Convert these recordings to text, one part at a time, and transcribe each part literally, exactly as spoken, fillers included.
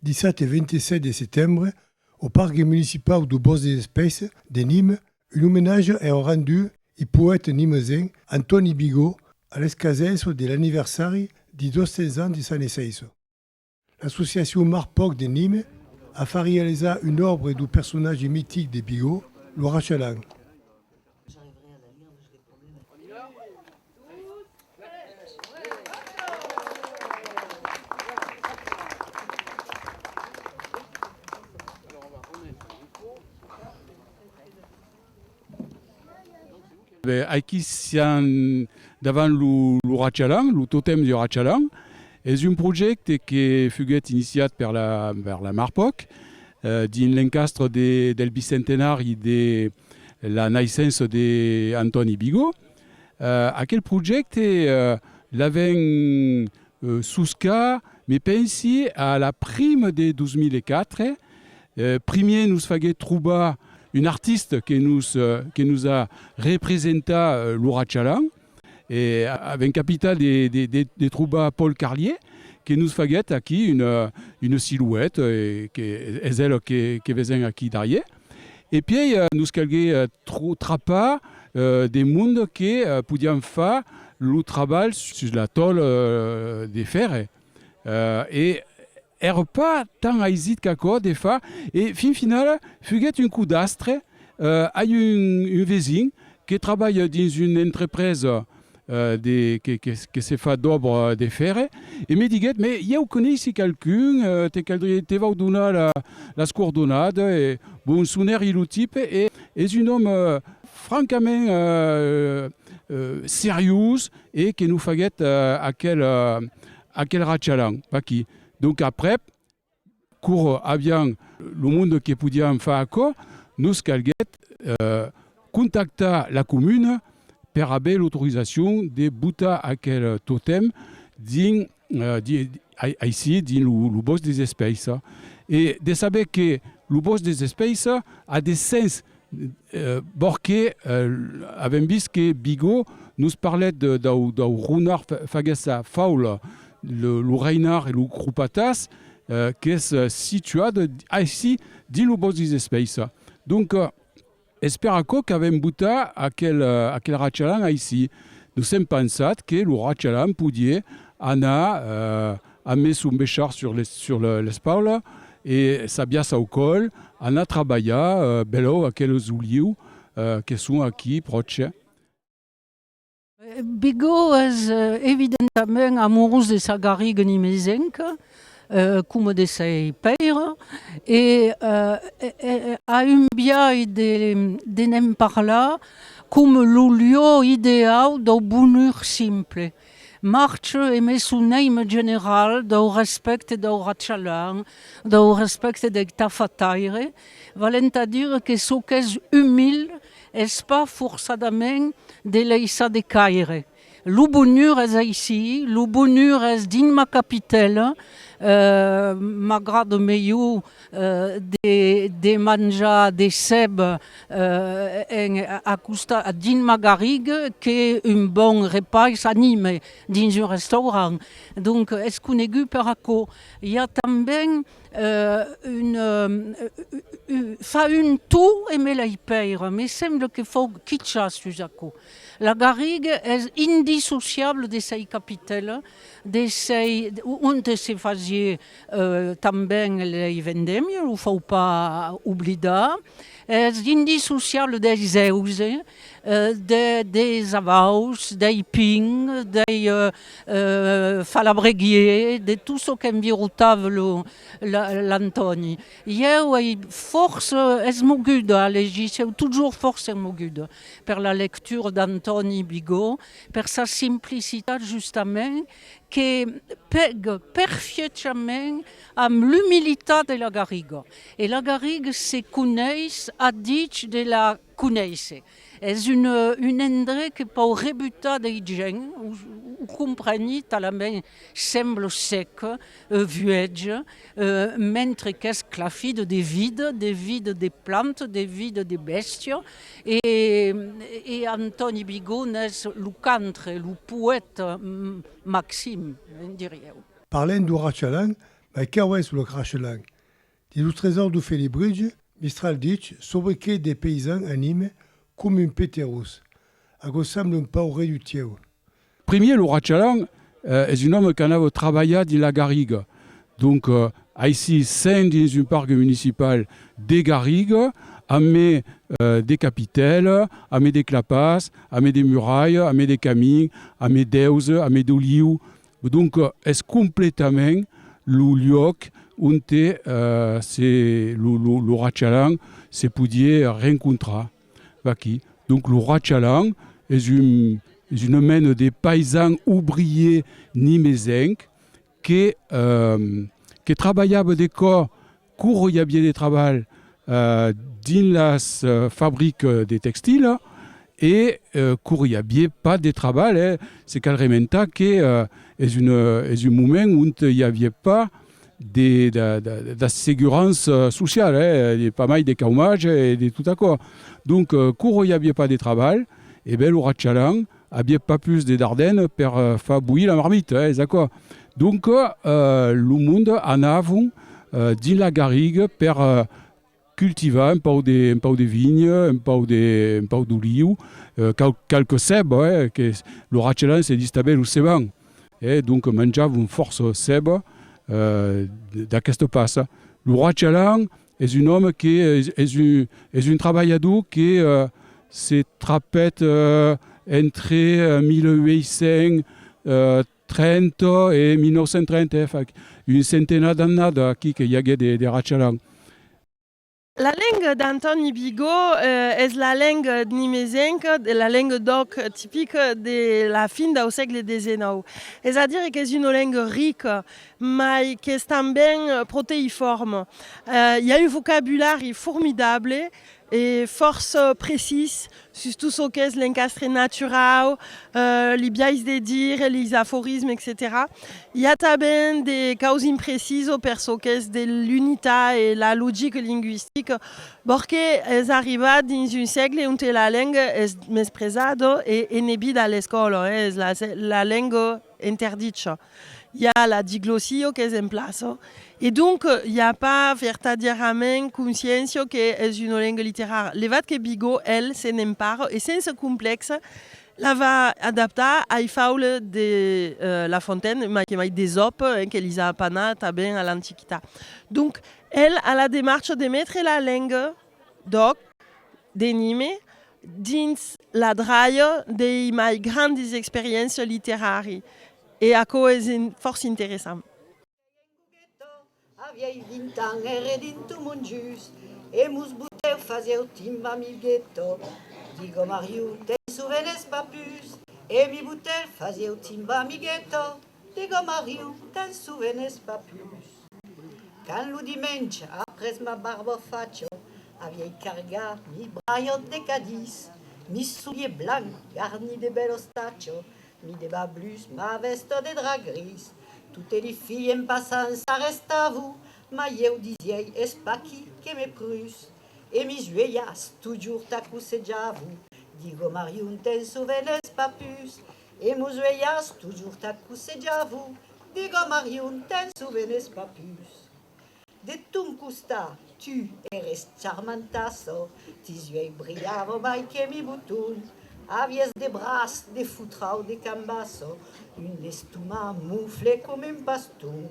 dissabte vint-e-sèt de setembre, au Parc Municipau dau Bòsc des Espèisses de Nimes, un omenatge èra rendut au poèta nimesenc Antòni Bigot a l'escasença de l'anniversari dei dos cents ans de sa naissença. L'associacion Marpòc de Nimes a fach realizar una òbra dau personatge mitic de Bigot, lo Rachalan. Ben, aquí siam davant lo, lo Rachalan, lo totèm du Rachalan. Es un projècte que fuguèt iniciat per la, per la Marpòc, eh, dins l'encastre de, del bicentenari de la naissença de Antòni Bigot. Eh, aquel projècte, eh, l'avèm, eh, soscat, me pensi, a la prima de dos mila quatre. Eh, primièr nos faguèt trobar un artista que nos, eh, que nos a representat, eh, lo Rachalan. E a-, avèm capitat de, de, de, de trobar Paul Carlier, que nos faguèt aquí una, una silueta, e que es ela que, que vesèm aquí darrièr. E pièi, eh, nos calguèt, eh, tro-, trapar, eh, de monde que, eh, podián far lo trabalh sus la tòla, eh, de fèrre. Eh, e èra pas tan aisit qu'aquò de far, e fin finala fuguèt un còp d'astre, eh, ai un, un vesin que trabalha dins una entrepresa, eh, de, que, que, que se fa d'òbra de fèrre, e me diguèt: "Mès ieu coneissi qualqu'un, eh, te caldriá, te vau donar la, las coordonadas", e bon, sonèri lo tipe, e es un òme, eh, francament, eh, eh, seriós, e que nos faguèt, eh, aquel, eh, aquel Rachalan, vaquí. Donc, aprèp, quora aviam lo monde que podiam far aquò, nos calguèt, eh, contactar la comuna per aver l'autorizacion de botar aquel totèm dins, eh, di-, ai-, aicí, dins lo, lo Bòsc des Espèisses. E de saber que lo Bòsc des Espèisses a de sens, eh, bòrd que, eh, avèm vist que Bigot nos parlèt de, dau, dau Ronard fa-, faguèt sa faula, lo, lo Rainard e lo Cropatàs, eh, qu'es, eh, situada aicí, dins lo Bòsc des Espèisses. Donc, eh, es per aquò qu'avèm botat aquel, eh, aquel Rachalan aicí. Nos èm pensat que lo Rachalan podiá anar, eh, amé son bechar sur les, sur le, l'espaula e sa biaça au còl, anar trabalhar, eh, belèu aqueles olius, eh, que son aquí pròche. Bigot es, eh, evidentament amorós de sa garriga nimesenca, eh, coma de sei pèiras, e, eh, e, e, a un biais de, de ne'n parlar coma lo luòc ideau dau bonur simple. Marcha emé son èime general dau respècte dau Rachalan, dau respècte dei tafataires, valent a dire que çò qu'es umil es pas forçadament de laissar de caire. Lo bonur es aicí, lo bonur es dins ma capitèla, eh, m'agrada melhor, eh, de, de manjar de ceba, eh, en, a, a costat, dins ma garriga, que un bon repais a Nimes, dins un restaurant. Donc, es conegut per aquò. I a tanben eh, un, eh, eh, eh, fa un tot emé lei pèiras, me sembla que fau quichar sus aquò. La garriga es indissociable de sei capitèlas, de sei, onte se fasiá, eh, tanben lei vendèmias, lo fau pas oblidar. Es indissociable deis eus, eh, de, deis avaus, dei pins, dei, eh, eh, falabreguiers, de tot çò qu'envirotava lo, la, l'Antòni. Ieu ei fòrça esmoguda a legir, siáu totjorn fòrça esmoguda per la lectura d'Antòni Bigot, per sa simplicitat justament, que pega perfechament amb l'umilitat de la garriga. E la garriga se coneis a dich de la conéisser. Es un, un endrech que pòu rebutar dei gents, o, o compreni, talament sembla sec, eh, vuege, eh, mentre qu'es clafit de vida, de vida de planta, de vida de bèstia, e, e Antòni Bigot n'es lo cantre, lo poèta, mm, maxim, eh, diriáu. Parlem dau Rachalan, Mai quau es lo Rachalan? Dins lo tresòr dau Felibritge, Mistral dich sobre qué de païsans anime com un peterós. Aquò sembla un pauc reductiu. Primièr, lo Rachalan, eh, es un òme qu'anava trabalhar dins la garriga. Donc, eh, aicí sèm dins un parc municipal de garriga, amé, eh, de capitèla, amé de clapàs, amé de muralha, amé de camin, amé d'èuses, amé d'olius. Donc, eh, es completament lo luòc onte, eh, se, lo, lo, lo Rachalan se podiá rencontrar. Vaquí. Donc, lo Rachalan es un, es una mena de païsan obrièr nimesenc que, eh, que trabalhava de còp quora i aviá de trabalh, eh, dins las, eh, fabricas de textila e, eh, quora i aviá pas de trabalh, eh, se cal rementar que, eh, es un, es un moment ont i aviá pas de, de, de, d'assegurança sociala, eh, de, pas mai de caumatge e de tot aquò. Donc, eh, quora i aviá pas de trabalh, e ben, lo Rachalan aviá pas pus de dardena per, eh, far boir la marmita, eh, es aquò. Donc, eh, lo monde anavan, eh, dins la garriga per, eh, cultivar un pauc de, un pauc de vinha, un pauc de, un pauc d'oliu, eh, qual-, qualque ceba, eh, que lo Rachalan se ditz tanben lo ceban. E donc manjavan fòrça ceba, eh, d'aquesta passa. Lo Rachalan es un òme que es, es un, es un trabalhador que, eh, se trapèt, eh, entre, eh, mila uèit cents trenta e mila nòu cents trenta, eh, fa un centenat d'annadas aquí que i aguèt de, de Rachalan. La lenga d'Antòni Bigot, eh, es la lenga nimesenca, de la lenga d'òc tipica de la fin dau sègle dètz-e-nòu. Es a dire qu'es una lenga rica, mai qu'es tanben, eh, proteiforma. Eh, i a un vocabulari formidable e fòrça precís sus tot çò qu'es l'encastre naturau, eh, li biais de dire, lis aforismes, etcetèra. I a tanben de causas imprecisas per çò qu'es de l'unitat e la logica lingüistica, bòrd que es arribat dins un sègle onte la lenga es mespresada e enebida a l'escòla, eh, es la, la lenga interdicha. I a la diglossia qu'es en plaça. E donc, i a pas vertadièrament consciéncia que es una lenga literara. Levat que Bigot, el, se n'empara e sense complèxe la va adaptar ai faules de, eh, La Fontaine, mai que mai d'Esòp, eh, que lis a apanat tanben a l'Antiquitat. Donc, el a la demarcha de metre la lenga d'òc, de nime, dins la dralha dei mai grandis experiéncias literari. E aquò es in-, fòrça interessant. Aviái vint ans, ère dins tot mon just, e mos botèu fasiáu timba mi gueto. Digo: Marion, te'n sovenes pas pus? E mi botèu fasiáu timba mi gueto. Digo: Marion, te'n sovenes pas pus? Quand lo dimenge, après ma barba facha, aviái cargat mi braiòt de cadís, mi solier blanc garni de bèlas tachas, mi de bablus, ma vèsta de drap gris. Totes li filhs en passant s'arrestavan, ma ieu disiái: es pas aquí que me prus. E mis uelhas totjorn t'acossejavon. Digo: Marion, te'n sovenes pas pus? E mos uelhas totjorn t'acossejavon. Digo: Marion, te'n sovenes pas pus? De ton costat, tu ères charmantassa, tis uelhs brilhavan mai que mi boton. Aviás de braç de fotrau de cambassa, un estomac mofle com un paston.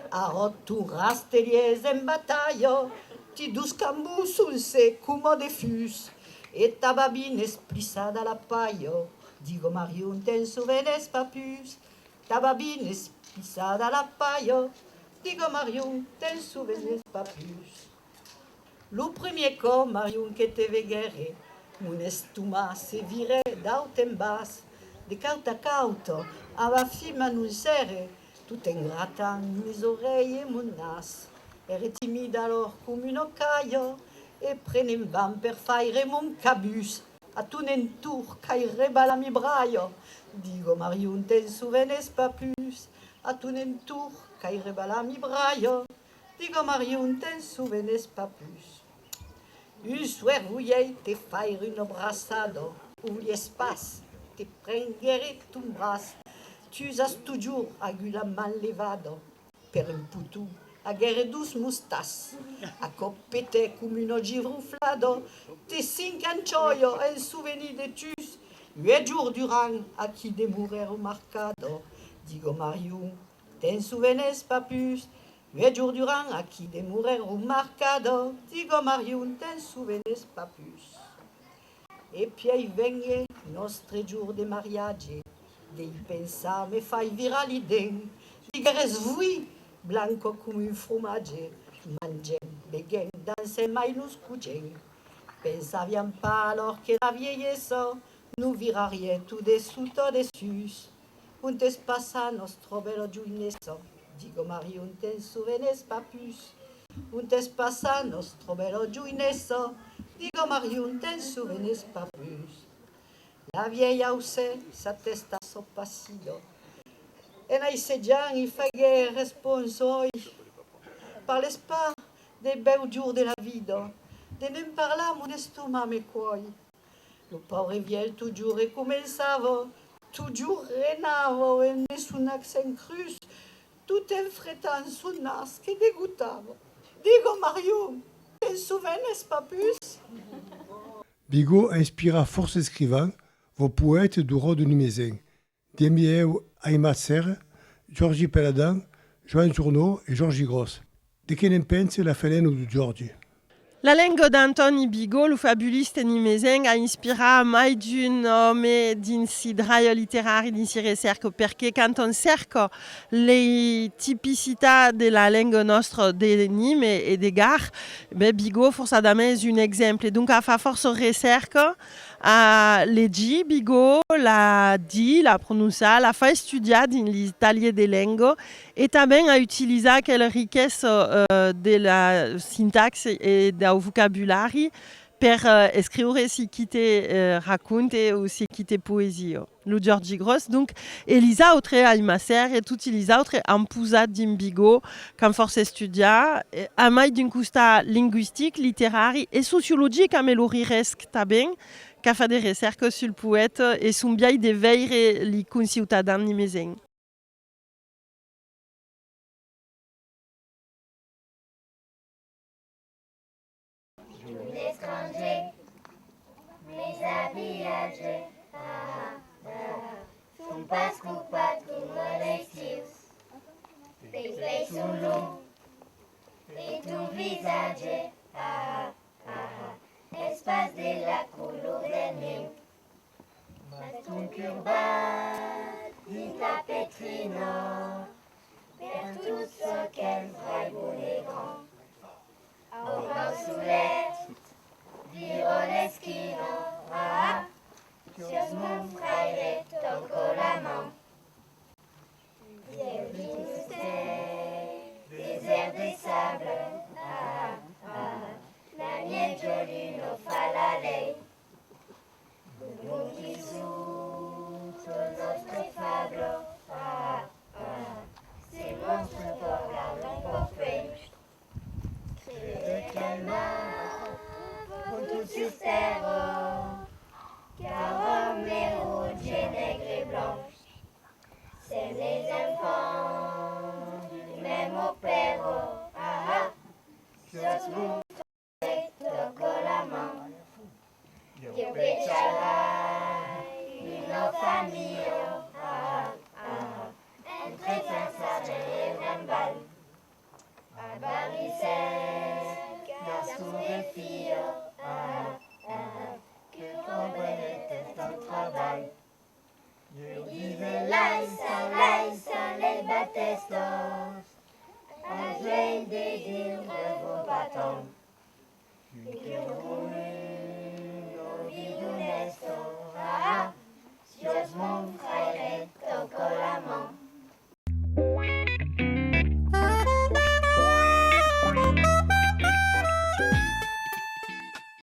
Ara ton rastelier es en batalha, ti dos cambons son secs coma de fus, e ta babina es plissada a la palha. Digo: Marion, te'n sovenes pas pus? Ta babina es plissada a la palha. Digo: Marion, te'n sovenes pas pus? Lo primier còp, Marion, que te veguère, mon estomac se virè d'aut en bas, de cauta a cauta, a ma fin m'anoncère, tot en gratant mes aurelhas e mon nas. Ère timida alòr com una calha, e prenent vam per faire mon cabús. A ton entorn qu'ai rebalat mi braias. Digo: Marion, te'n sovenes pas pus? A ton entorn qu'ai rebalat mi braias. Digo: Marion, te'n sovenes pas pus? Un soèr voliái te faire una braçada, o voliás pas, te prenguère ton braç, tu as totjorn agut la man levada. Per un poton, aguère dos mostàs. Aquò petèt com una giroflada, te cinc anchòia en sovenir de tus. Uèch jorns durant aquí demorèron marcada, diga Marion, te'n sovenes pas pus. Uèch jorns durant aquí demorèron marcada, diga Marion, te'n sovenes pas pus. E pièi venguèt nòstre jorn de mariatge, de i pensar me fai virar li dents. Diguères voi, blanca com un fromatge, mangèm, beguèm, dancèm mai nos cogèm. Pensaviam pas alòr que la vielhessa nos virariá tot de sota dessús. Ont es passat nòstra bèla joinessa? Diga Marion, te'n sovenes pas pus. Ont es passat nòstra bèla joinessa? Diga Marion, te'n sovenes pas pus. La vièlha aucèt sa tèsta sorpasida. En aissejant i faguèt responsa: Òi, parles pas de bèus jorns de la vida, de ne'n parlar mon estomac me còi. Lo paure vièlh totjorn recomençava, totjorn renava emé son accent crus, tot en fretant son nas que degotava. Diga Marion, te'n sovenes pas pus? Bigot a inspirat fòrça escrivans, vos poètas deu ròde nimesenc. Damièu Aimat Serra, Jòrgi Peladan, Joan Journaud e Jòrgi Gròs. De qué ne'n pensa la felena deu Jòrgi? La lenga d'Antòni Bigot, lo fabulista nimesenc, a inspirat mai d'un òme dins si dralhas literaris, dins si recèrcas, perque quand òm cèrca lei tipicitats de la lenga nòstra de Nimes e de Gard, ben, Bigot, forçadament, es un exemple. Donc, a fach fòrça recèrca, a legir Bigot, l'a dir, l'a prononciar, l'a fach estudiar dins li talhiers de lenga e tanben a utilizar aquela riquesa, eh, de la sintaxi e dau vocabulari per, eh, escriure si quite, eh, raconte o si quite poesia. Lo Jòrgi Gròs, donc, e lis autres, Aimat Serra e toti lis autres, an posat dins Bigot, qu'an fòrça estudiat, eh, a mai d'un costat lingüistic, literari e sociologic, amé lo Riresc tanben, qu'a fach de recèrcas sul poèta e son biais de veire li conciutadans nimesencs. Un estranger, mes abilhatge, ah, ah, son pas copats coma leis tius. Teis uelhs son longs, e ton visatge, ah, ah, es pas de la color del miu. Mas ton cur bat dins ta petrina, per tot çò qu'es raibon e grand. Au bauç solet, vira l'esquina, ah, siás mon fraire,